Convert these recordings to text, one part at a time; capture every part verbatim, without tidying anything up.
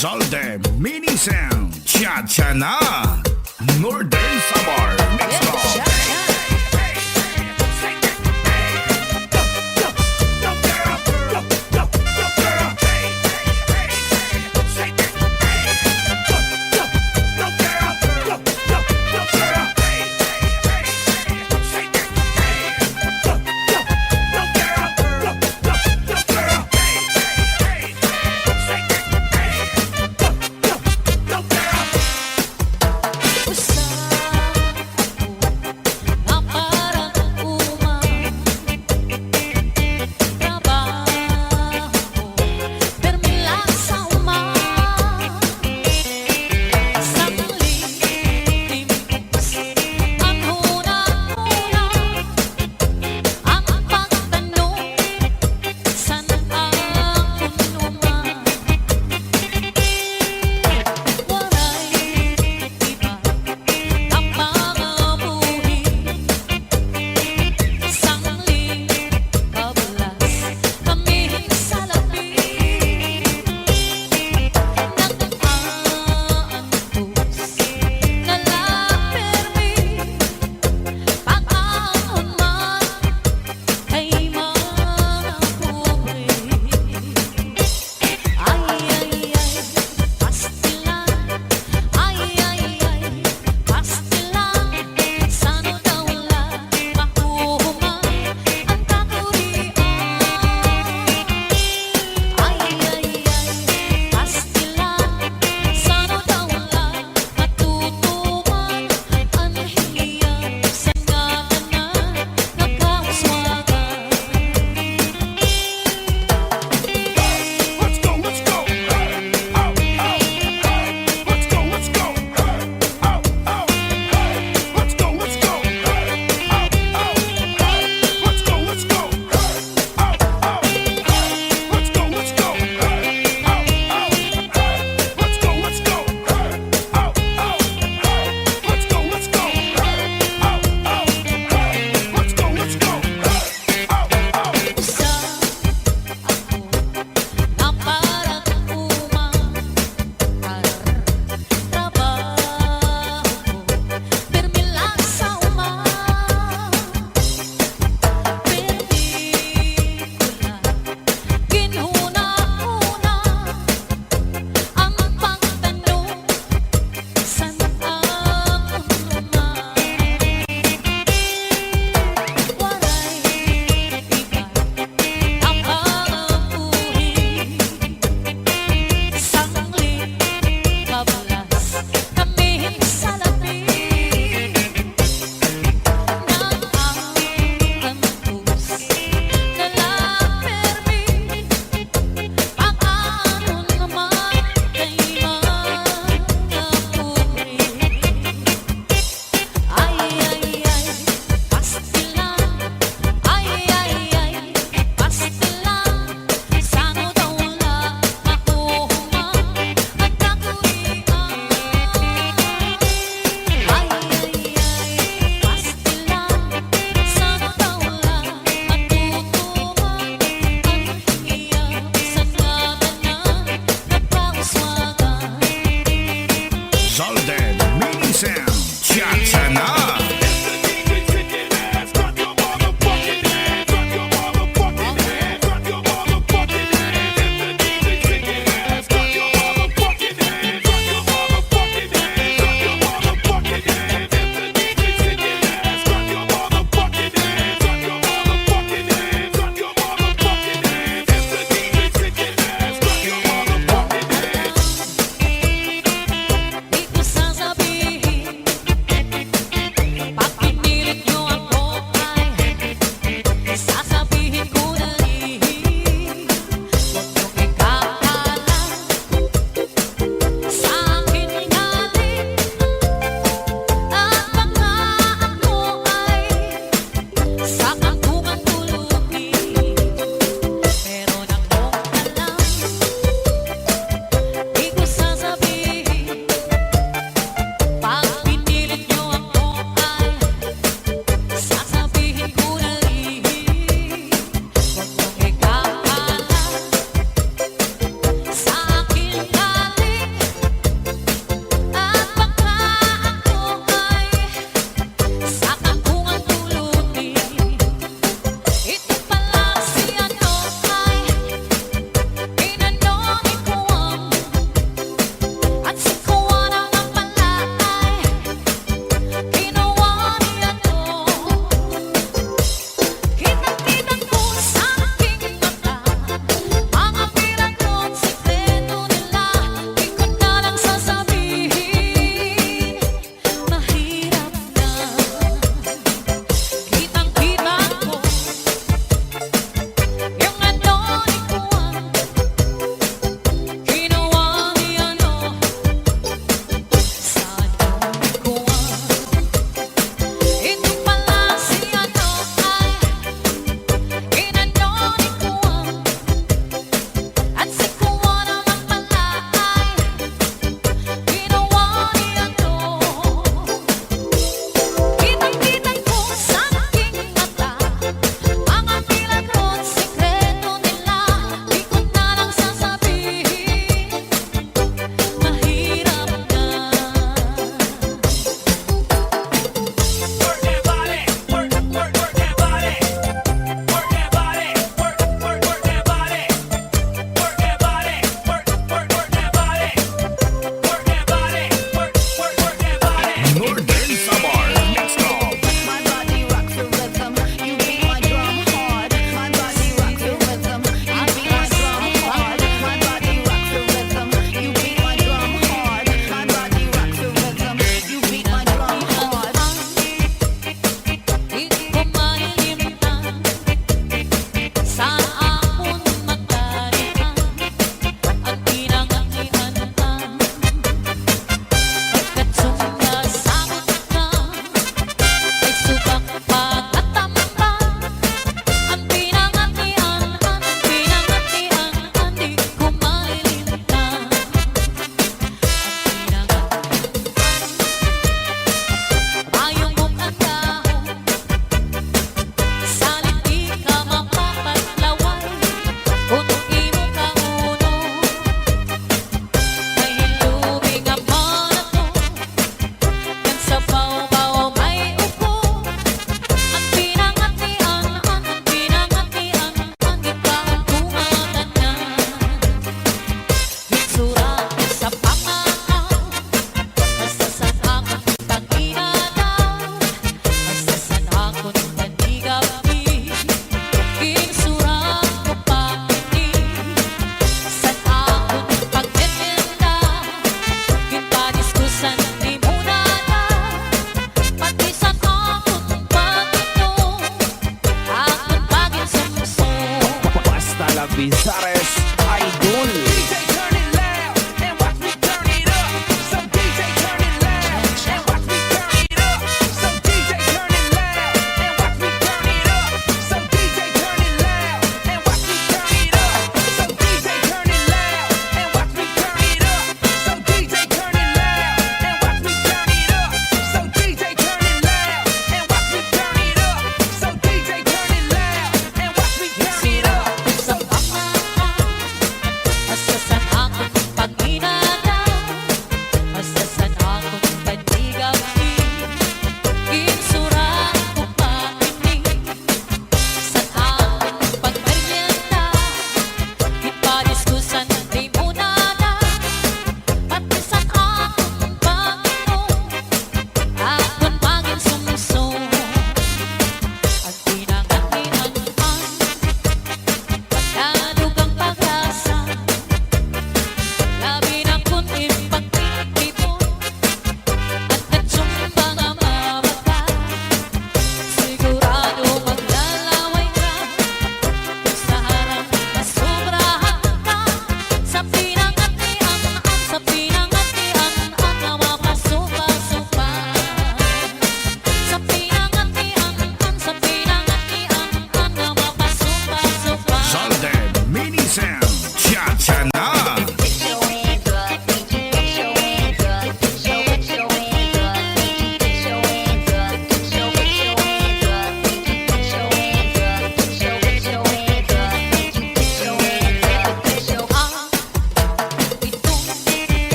Zalde Mini Sound, Cha-Cha Na, Northern Samar. Let's go.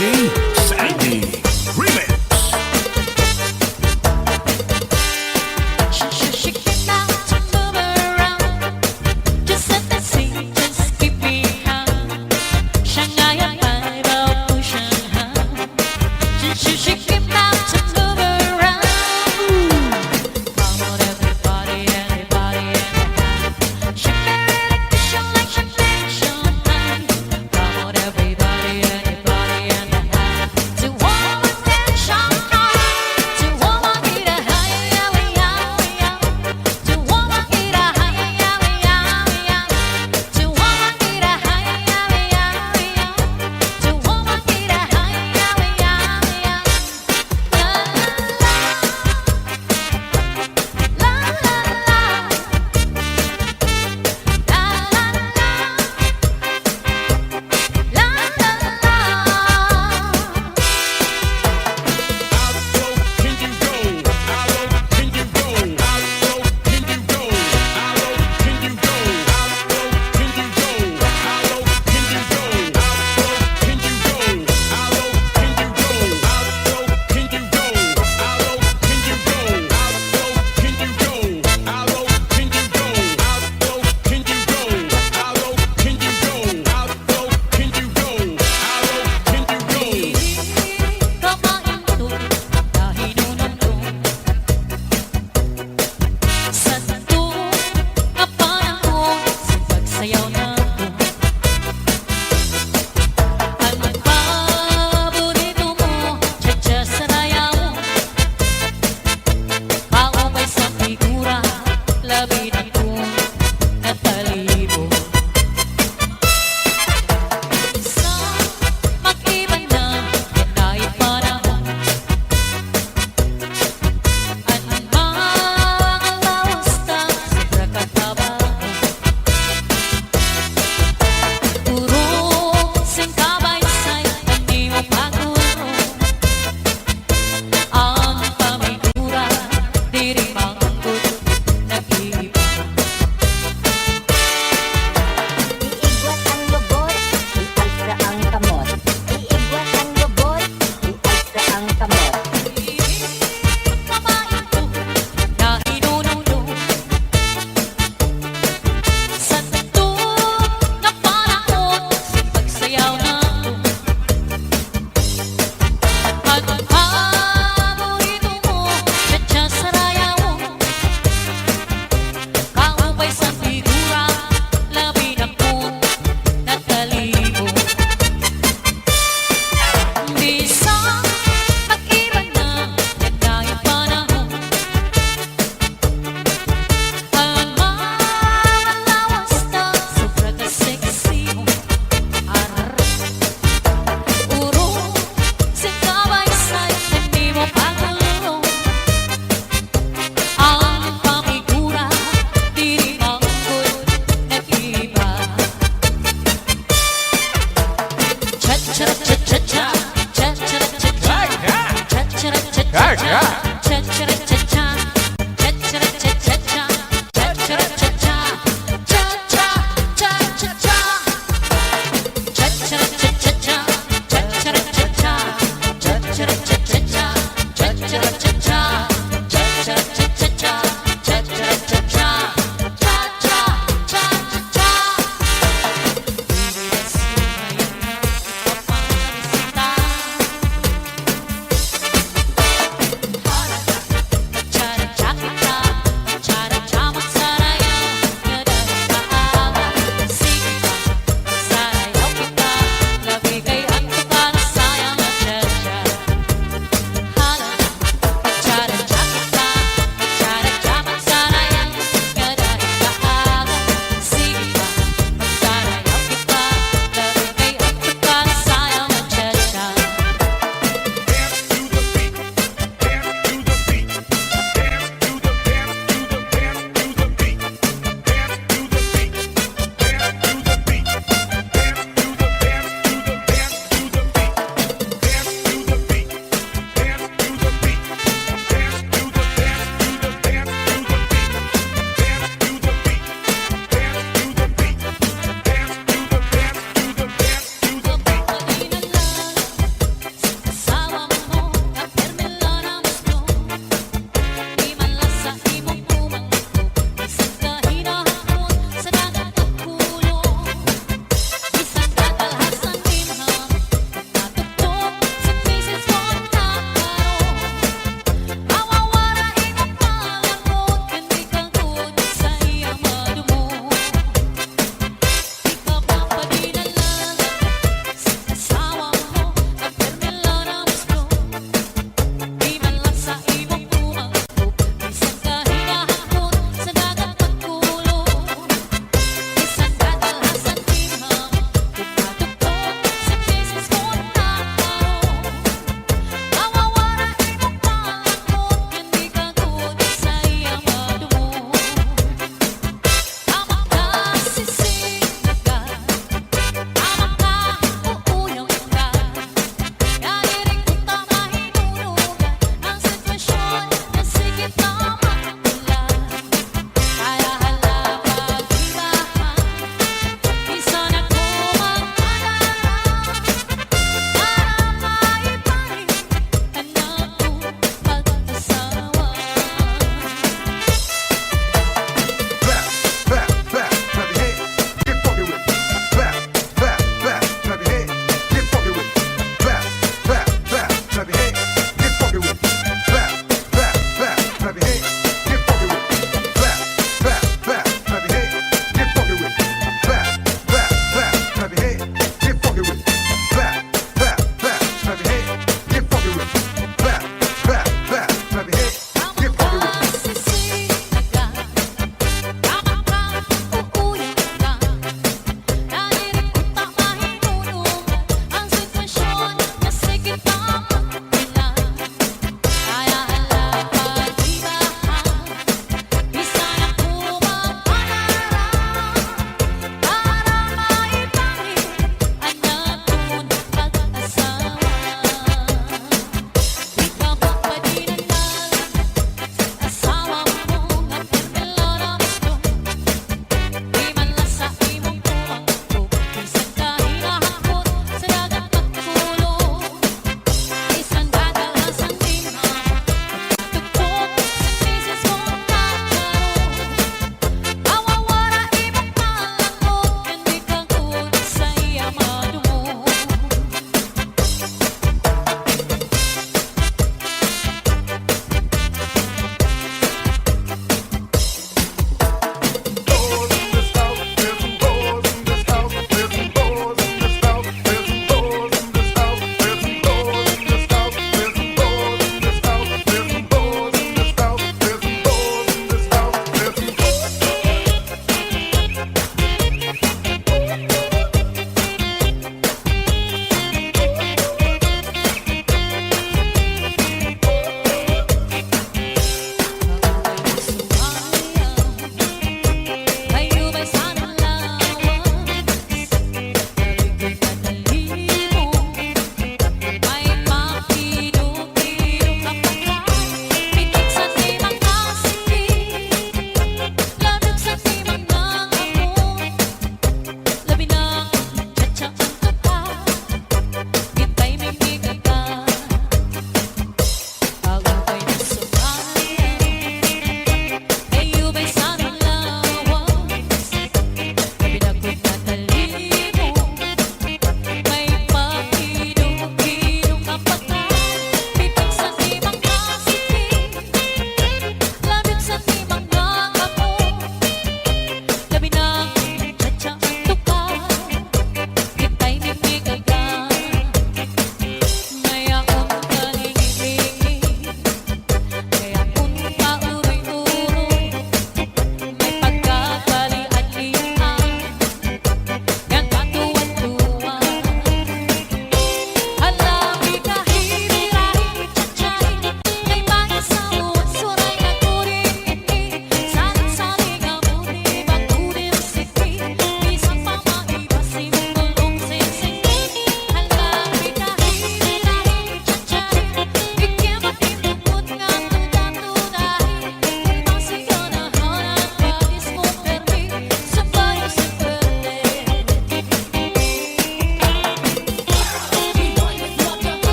Sandy Remix.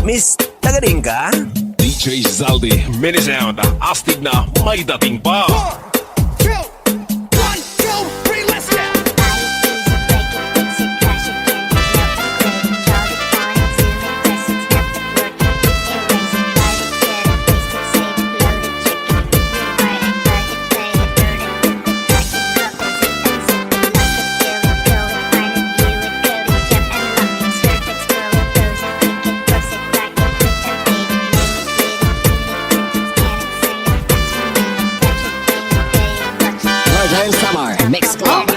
Miss, taga diin ka? D J Zaldi, Mini Sound, astig na, may dating pa. One, two, one, two, three, let's go! Roger and Samar, Mix Club.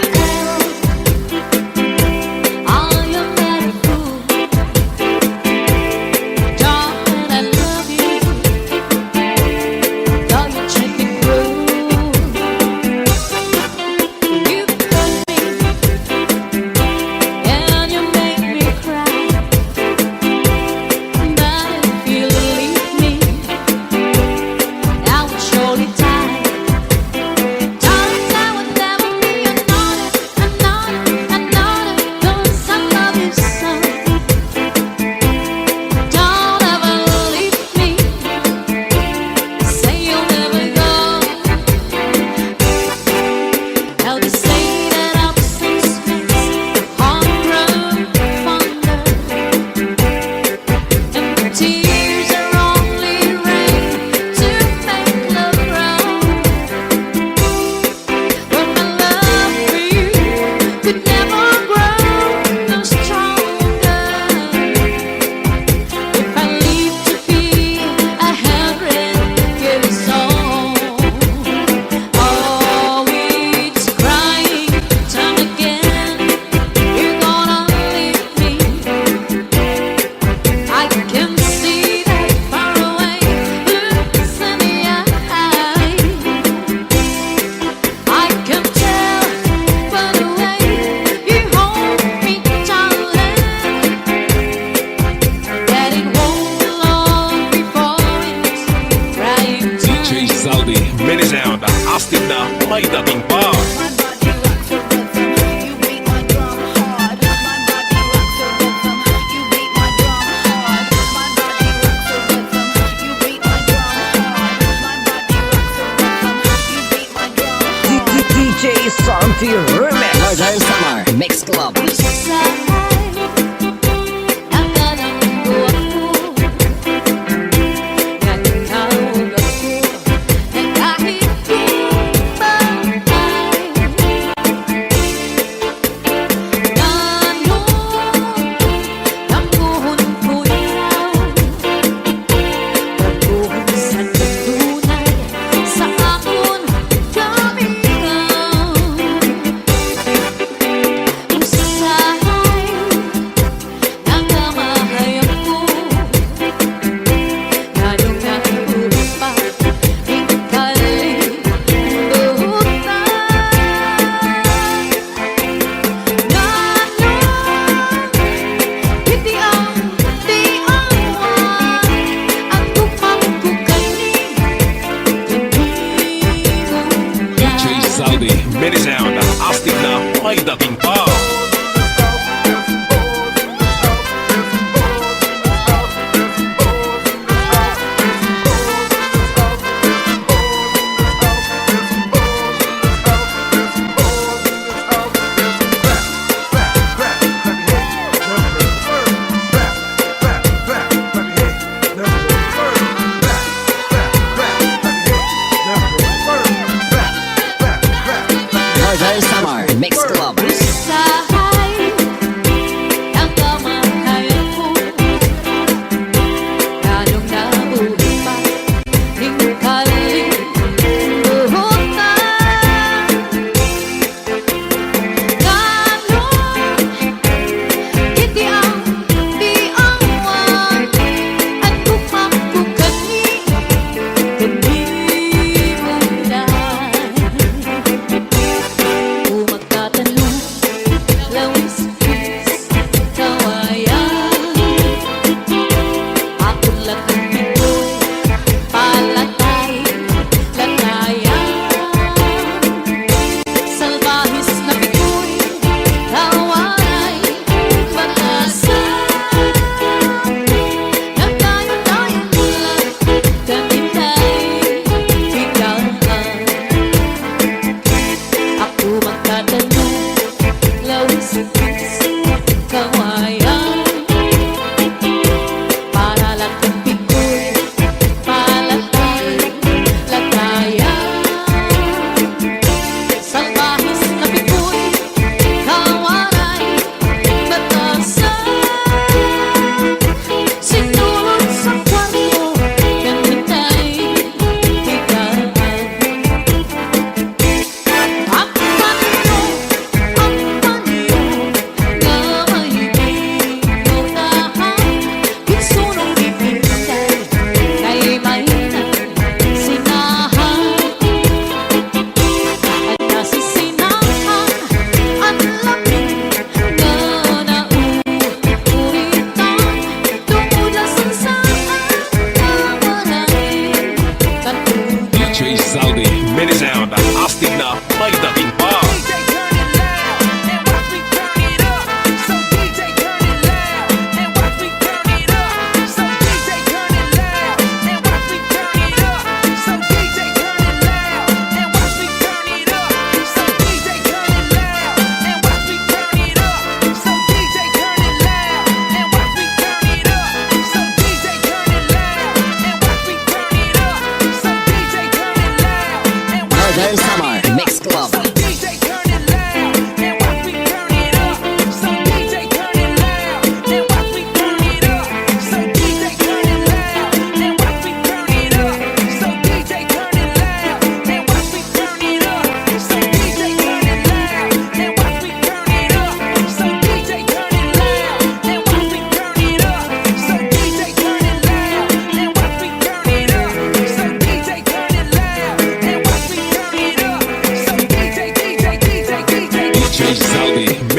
D J Zaldi, Mini Sound, astig na, may dating pa. D J Santi Remix. Roger and Samar, Mix Club. D J Zaldi, Mini Sound, astig na, may dating pa. Roger Samar, Mix Club.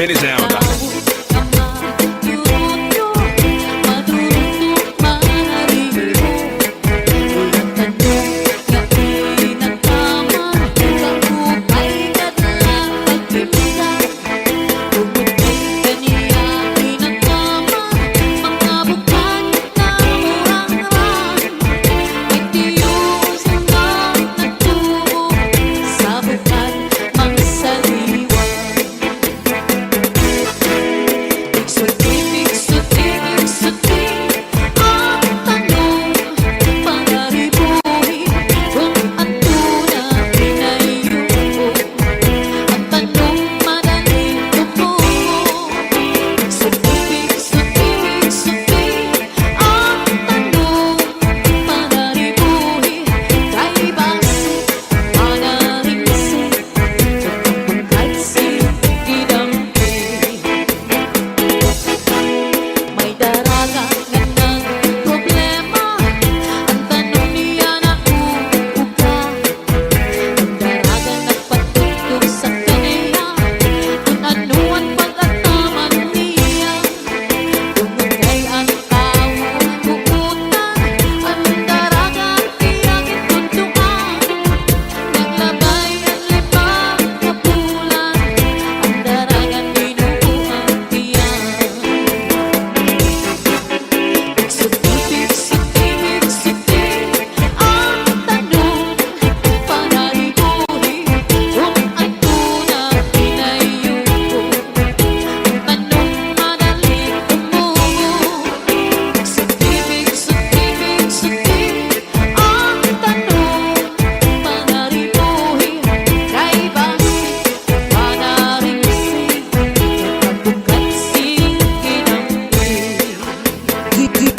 Mini sound.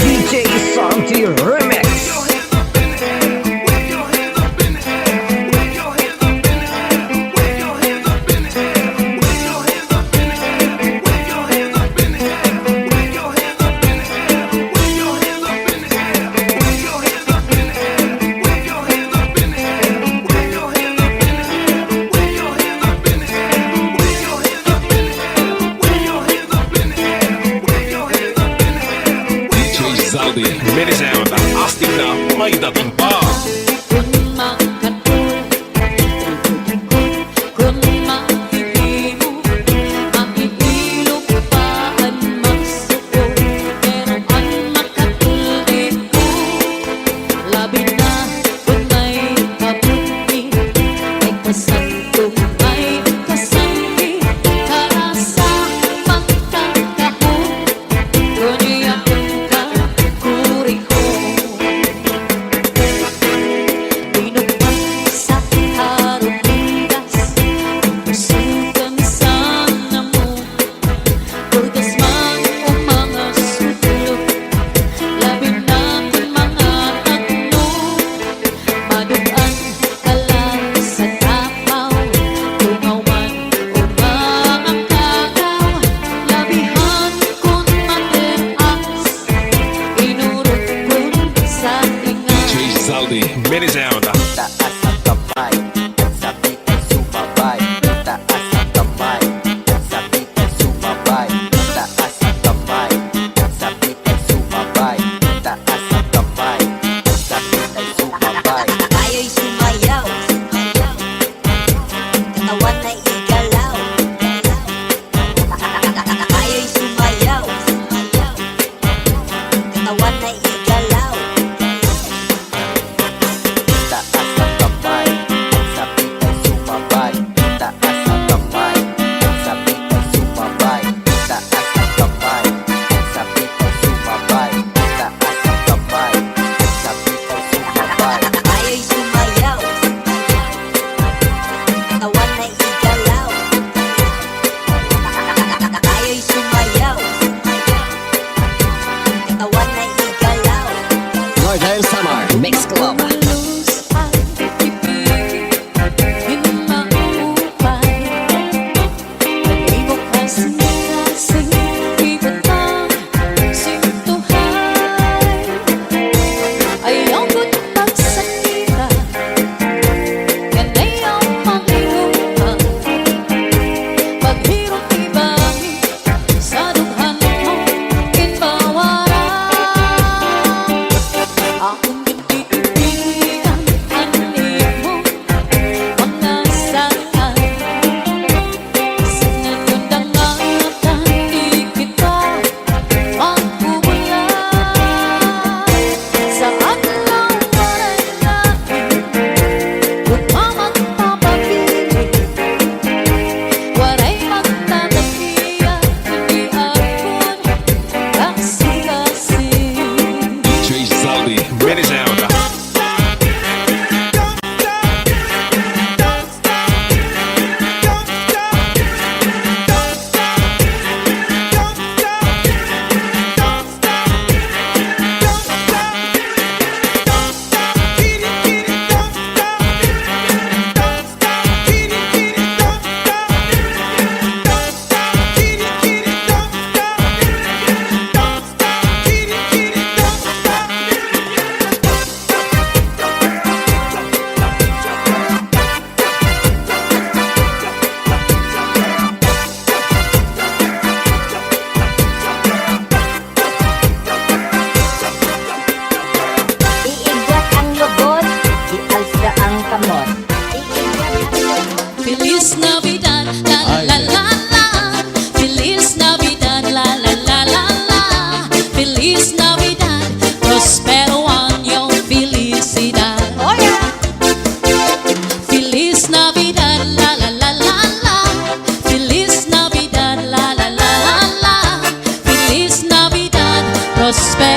D J Santi Remix. D J Zaldi, Mini Sound, astig na, may dating pa. D J Zaldi, Mini Sound. Northern Samar Mix Club.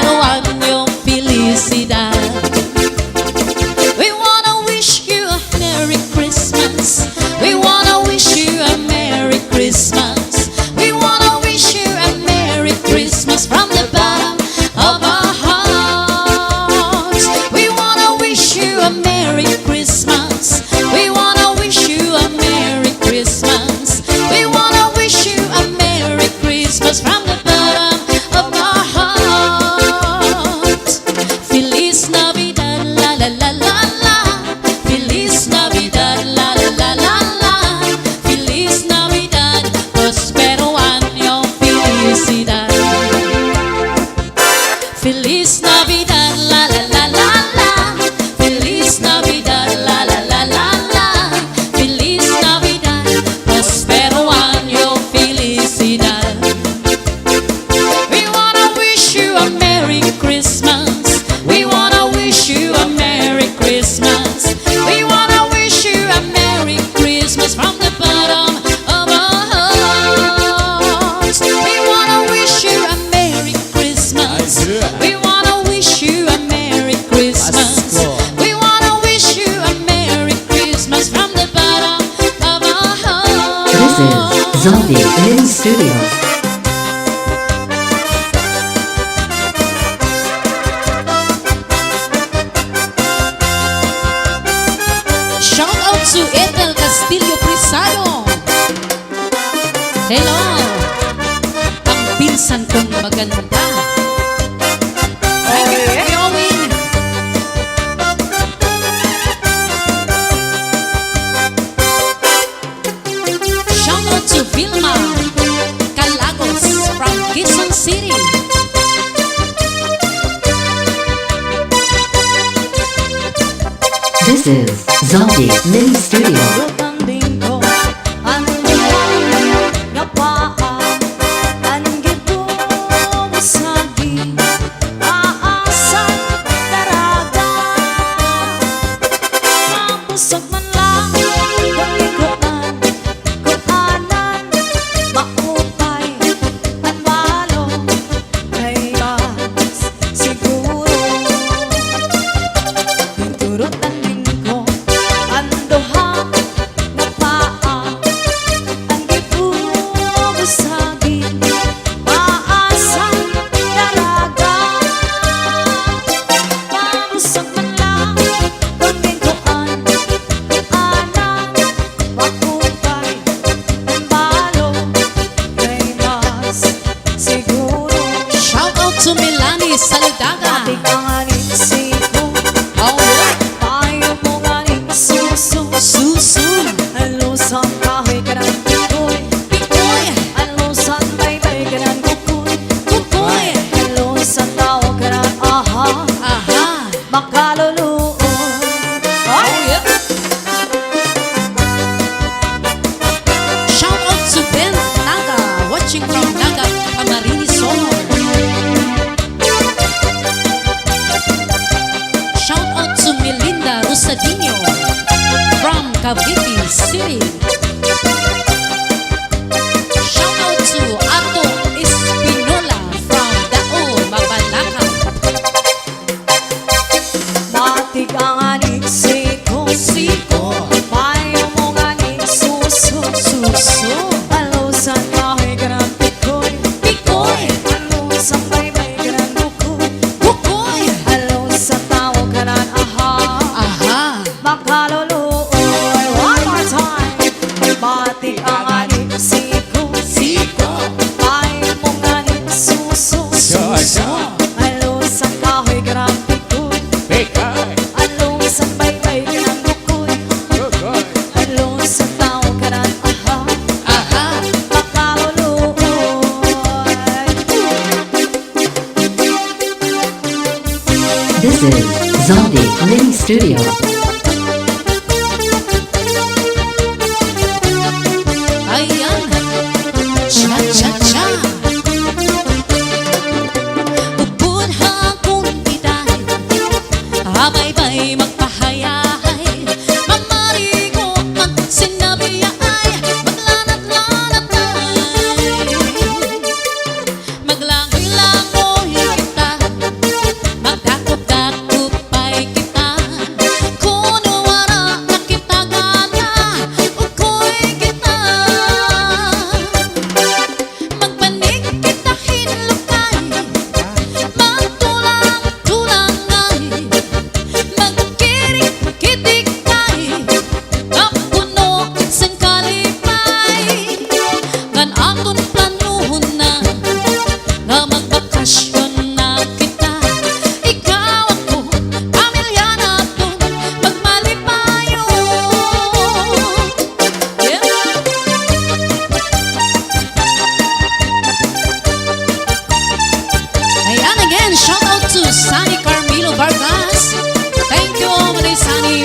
prospero año, felicidad. We wanna wish you a Merry Christmas. We wanna wish you a Merry Christmas. We wanna wish you a Merry Christmas from the bottom of our hearts. We wanna wish you a Merry Christmas. We wanna wish you a Merry Christmas. We wanna wish you a Merry Christmas from the bottom of our hearts. Feliz Navidad, la, la, la, la, la. Feliz Navidad, la, la, la, la, la. Feliz Navidad, prospero año, felicidad. Feliz Navidad, la, la, la, la, la. Feliz Navidad, la, la, la, la, la. Feliz Navidad, prospero año, felicidad. We wanna wish you a Merry Christmas. We wanna wish you a Merry Christmas. We wanna wish you a Merry Christmas from the bottom of our hearts. We wanna wish you a Merry Christmas. We wanna wish you a Merry Christmas. We wanna wish you a Merry Christmas from the bottom of our hearts. This is Zombie Mini Studio. Shout out to Ethel Castillo Prisado. Hello. Ang pinsan kong maganda. Thank you for going. Shout out to Vilma Calagos from Quezon City. This is Zombie Mini Studio. Shout out to Melanie Saldaga. Oh, yeah. Susu. Pikoy. Kukoy. Aha. Oh, yeah. Shout out to Ben Naga, watching from Naga, Camarines Sur. Shout out to Melinda Rosadinho from Cavite City. Shout out to Ato Espinola from Dao, Mabalacat. Susu. Pikoy. Kukoy. Aha. One more time. Susu. Pikoy. Kukoy. Aha. This is Zombie Mini Studio. Ayan. Cha, cha, cha. Upod ha akon biday, habaybay magpahayahay, mamarigo man sinabi ay, maglanat-lanat ay. Maglangoy-langoy kita,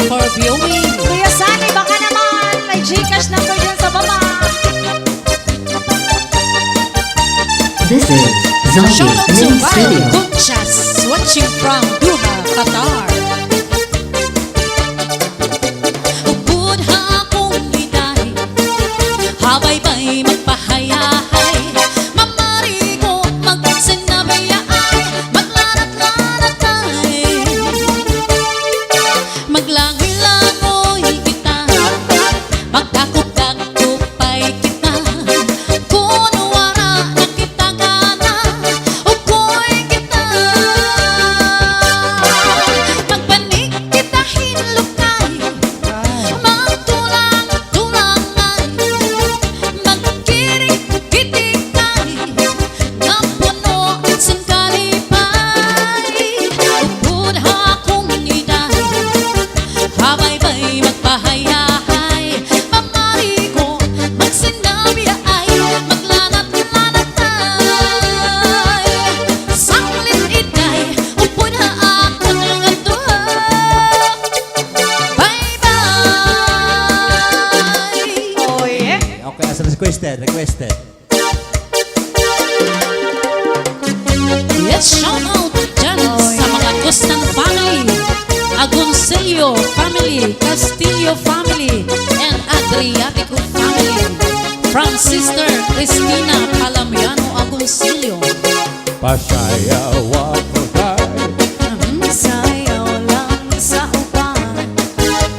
for viewing. Kuya Sunny, baka naman may GCash number dyan sa baba. This is Zombie Mini Studio. Shout out to Val Conchas, watching from Doha, Qatar. Upod ha akon iday, ha baybay magpahayahay, mamarigo, magsinabiyaay, maglanat-lanatay, maglangoy-langoy kita, magdakop-dakop pay kita, kon wara na kita gana, ukoy kita, magpanik kita hin lukay, magtulang-tulangay, magkirik-kitikay, nga puno sin kalipay. Upod ha akon iday, ha baybay magpahayahay, mamarigo, magsinabiyaay, maglanat-lanatay. Sanglit iday, upod ha akon ngadto. Bye-bye. Oh, yeah. Okay, as requested, requested. Yes, shout out dyan sa mga Gustan family, Agoncillo family, Castillo family, and Adriatico family. From Sister Cristina Palamiano Agoncillo. Pasayaw ako, day. Mhm. Sayaw lang sa uban.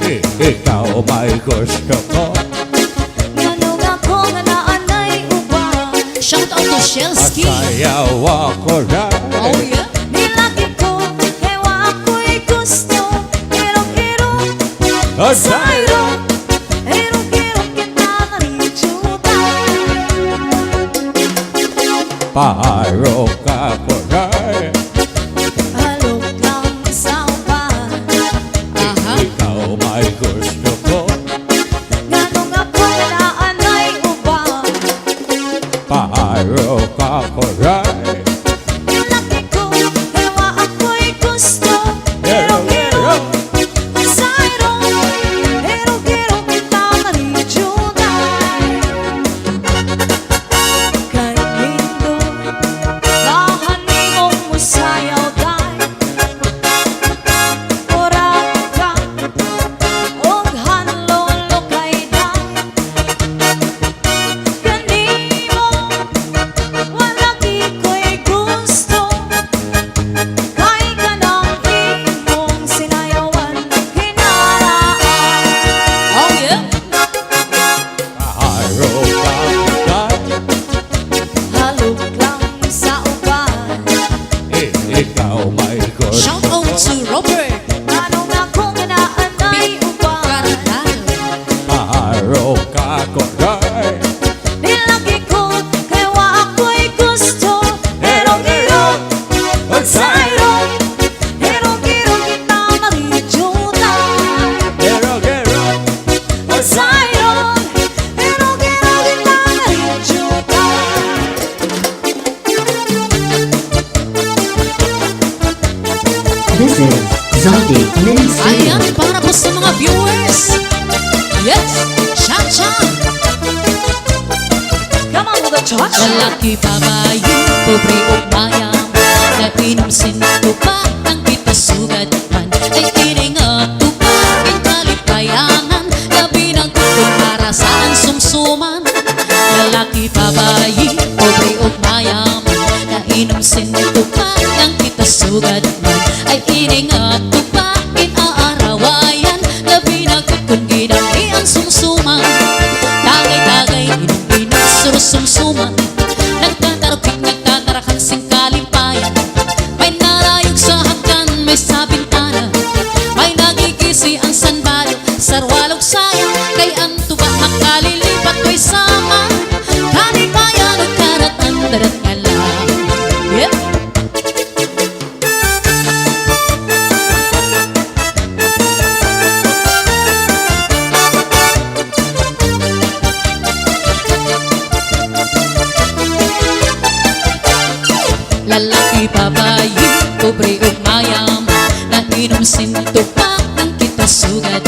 I-, ikaw may gusto ko. Ngano nga ako nga naanay uban? Shout out to Shelsky. Pasayaw ako, day. Oh, yeah. Nilaki ko, kay wa ako'y gusto. Irog-irog, oh, day. Sa irog. Irog-irog kita nga ridyo, day. Paharok ako, day. Halok lang sa uban. Aha. Ikaw may gusto ko. Ngano nga ako nga naanay uban? Paharok ako, day. Nilaki ko, kay wa ako'y gusto. Irog-irog, sa irog. Irog-irog kita nga ridyo, day. Kay nindot, lahan nimong musayaw, day. Murag ka, og hanlulukay, day. Kanimo, wala giko'y gusto. Kay kanang imong sinayawan, hinaraan. Oh, yeah. Paharok ako, day. Halok lang sa uban. I-, ikaw may gusto ko. Shout out to Robert. Ngano nga ako nga naanay uban? Paharok ako, day. Nilaki ko, kay wa ako'y gusto. Irog-irog, sa irog. Irog-irog kita nga ridyo, day. Irog-irog, sa irog. Irog-irog kita nga ridyo, day. This is Zombie Mini Studio. Ayan, para po sa mga viewers. Yes, cha-cha. Come on, the cha-cha. Lalaki, babayi, pobre o mayam, nag-inom sin tuba, ngan kita sugad man. Ay ini nga tuba, in kalipayanan, labi na gud kon para sa an sumsuman. Lalaki, babayi, pobre o mayam, nainom sin tuba, ngan kita sugad man. Ay ini nga tuba in aarawayan, labi na gud kon gidam-i an sumsuman. Tagay-tagay, inom-inom, suros sumsuman. Nagtatarukik, nagtatarakan sin kalipayan. May narayog sa hagdan, may sa bintana. May nagigisi an sanbado, sarwalog saya, kay an tuba makalilipat way sama. Kalipayan o karat-an darat nga la. Yep. Lalaki, babayi, pobre ug mayam, nainom sin tuba, ngan kita sugad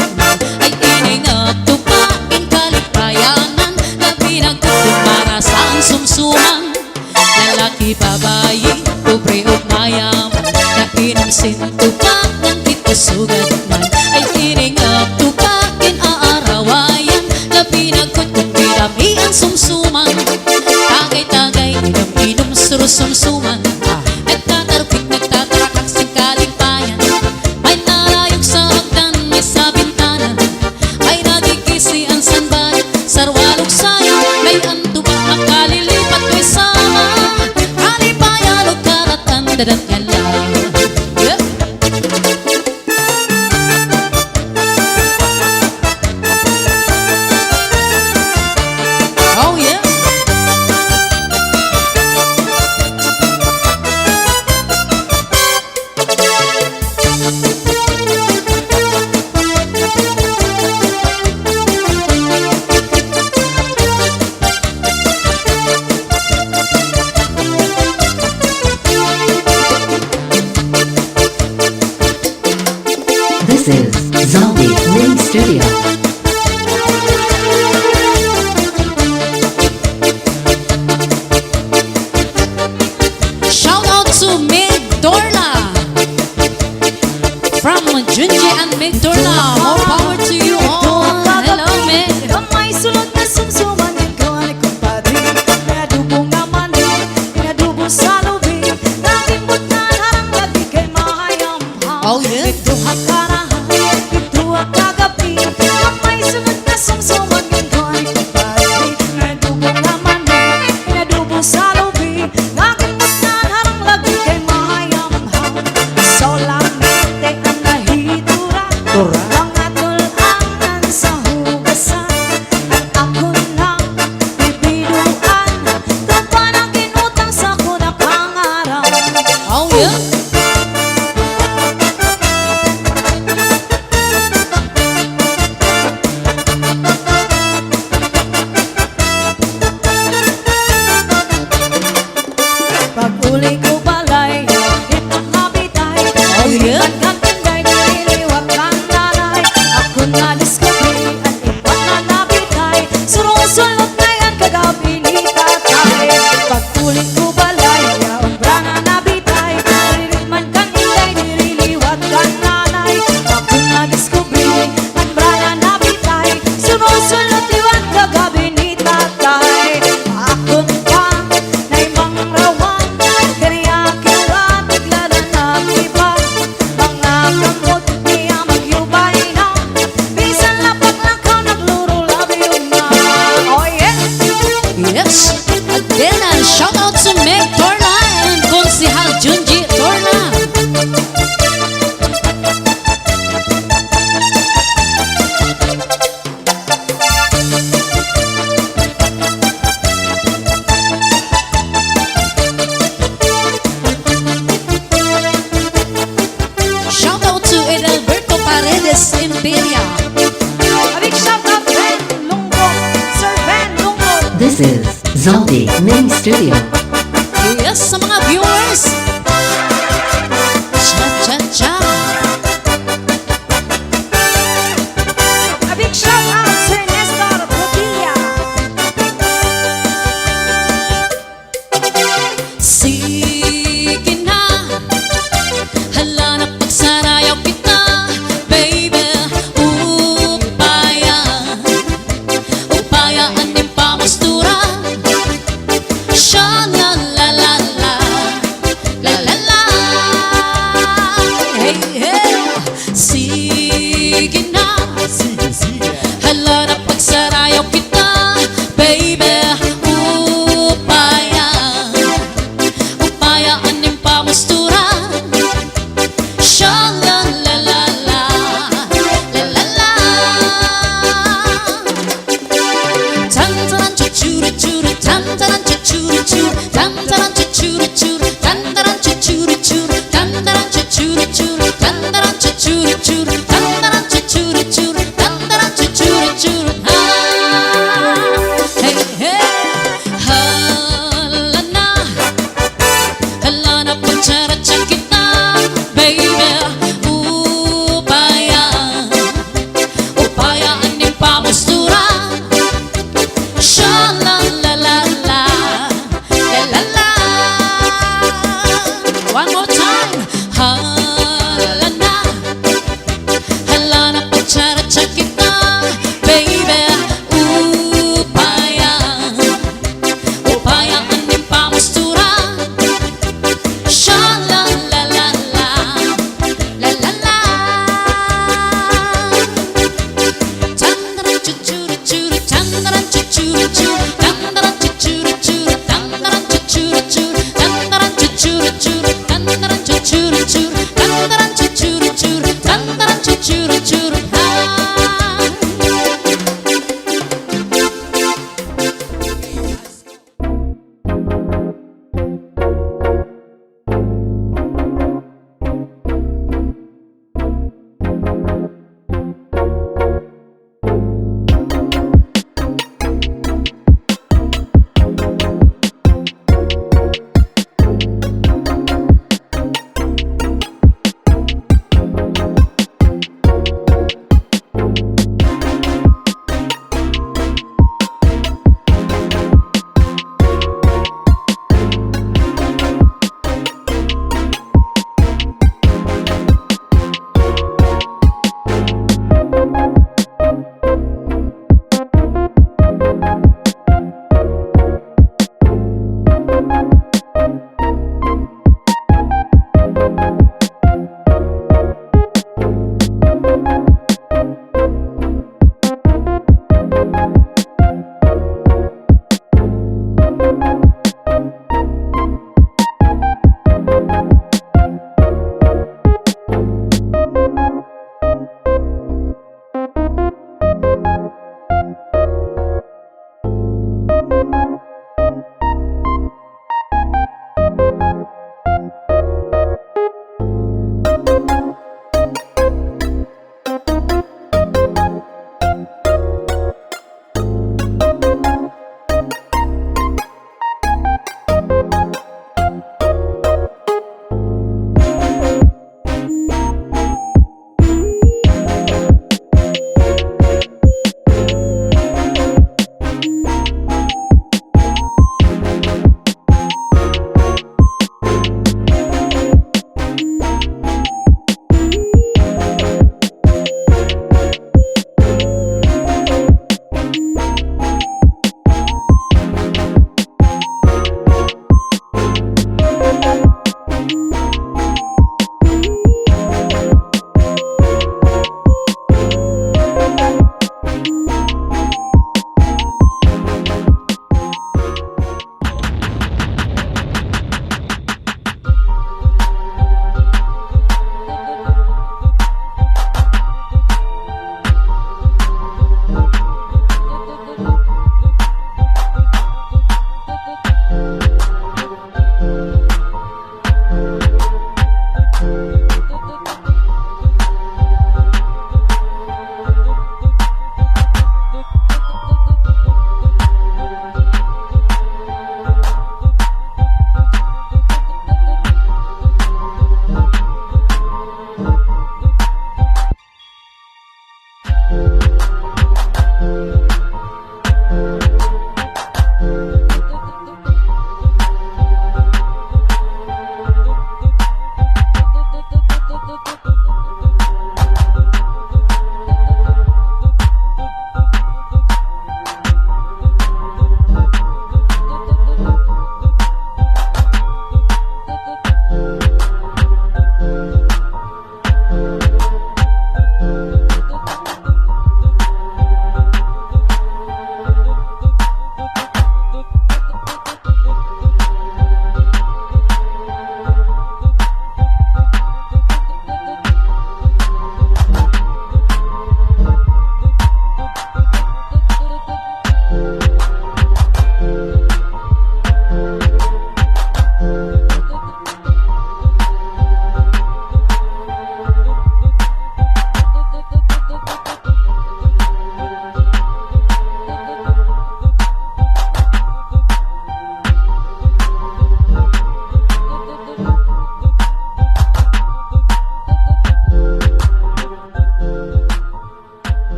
Sintupak ngan kita sugad man, ay ini nga tupak in aarawayan, labi na gud kon pirami an sumsuman. Tagay-tagay, inom-inom, surusumsuman. Nagtatarpik, nagtatarakak sin kalipayan. May narayog sa hagdan, may sa bintana. Ay nagkikisi an sanbay, sarwalog sayo, may an tuba makalilipat, may sama. Kalipayan o karatan, dadatyan la. Yeah. Oh, yeah. This is Zombie Mini Studio. Shout out to Mig Dorla. From Junji and Mig Dorla. More power to you all. Hello, Mig. Oh, yeah. Oh, yeah. Pag-uli ko balay, itak na bitay. Oh, yeah. Liwat kan inday, liwat kan nanay. Akon nadiskubre, an itak na bitay. Surusulot na yan kagab-i ni tatay. Pag-uli ko balay, an obra na bitay. Diri man kan inday, diri liwat kan nanay. Akon nadiskubre, an obra na bitay. Surusulot liwat kagab-i ni tatay. Akon pa Nay mangrawan, kaniya kiwat, naglalanap iba. Mga kamot niya magyubay na, bisan lapak lakaw naglurulabyo na. Oh, yeah. Yes. Again, uh, shout out to Meg Torla and Konsehal Junji Torla. Shout out to Edalberto Paredes Imperia. A big shout out, Ben Lunggo, Sir Ben Lunggo. This is Zaldi Mini Studio.